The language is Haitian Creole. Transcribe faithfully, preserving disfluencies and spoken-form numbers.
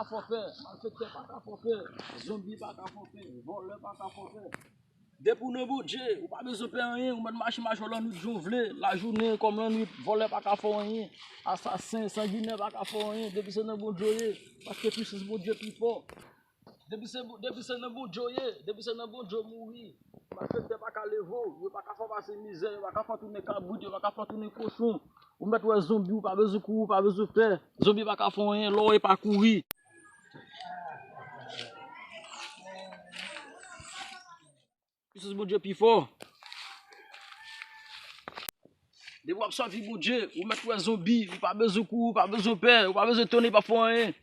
Fè w pè, malfektè pa ka fè w pè, zonbi pa ka fè w pè, vòlè pa ka fè w pè. Depi w nan Bondye, ou pa bezwen pè anyen, ou mèt mache mache w lannwit jan w vle, lajounen kòm lannwit, vòlè pa ka fè w anyen, asasen, sanginè pa ka fè w anyen, depi se nan Bondye w ye, paske pisans Bondye pi fò. Depi se, depi se nan Bondye w ye, depi se nan Bondye w mouri, malfektè pa ka leve w, yo pa ka fè w pase mizè, yo pa ka fè w tounen kabrit, yo pa ka fè w tounen kochon. Ou mèt wè zonbi, ou pa bezwen kouri, ou pa bezwen pè. Zonbi pa ka fè w anyen, lè w wè pa kouri. Pisans Bondye pi fò. Depi w ap sèvi Bondye, ou mèt wè zonbi, ou pa bezwen kouri, ou pa bezwen pè, ou pa bezwen tounen, pa fè w anyen.